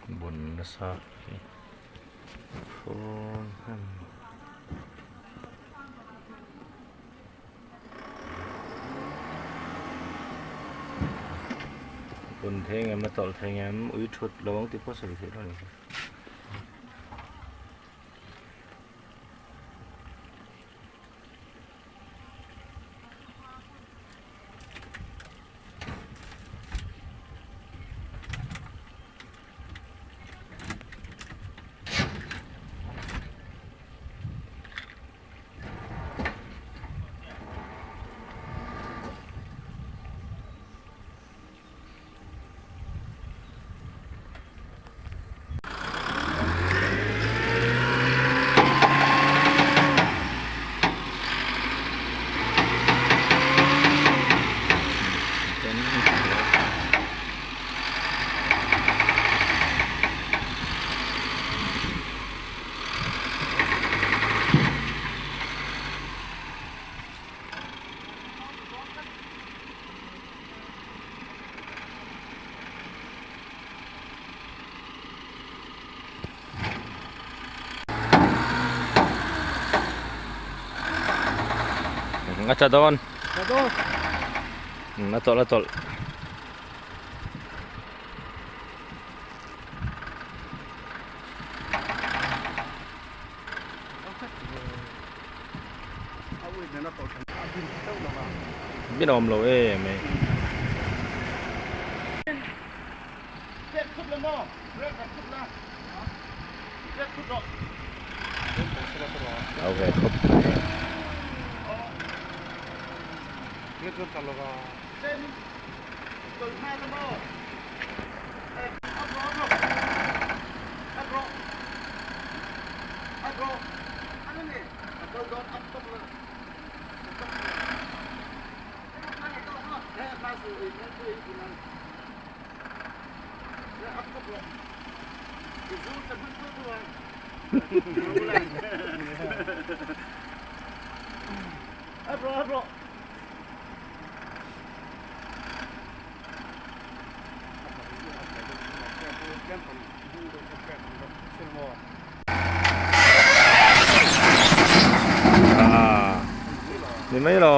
Bon nasa Bun thei ngem a tawlh thei ngem ui thut lo ang tih pawh sawi theih lo a ni. A tla dawn. Tla dawn. A tawlh a tawlh. Bin awm lo em mai. Au ve khawp mai. Ni mai lo.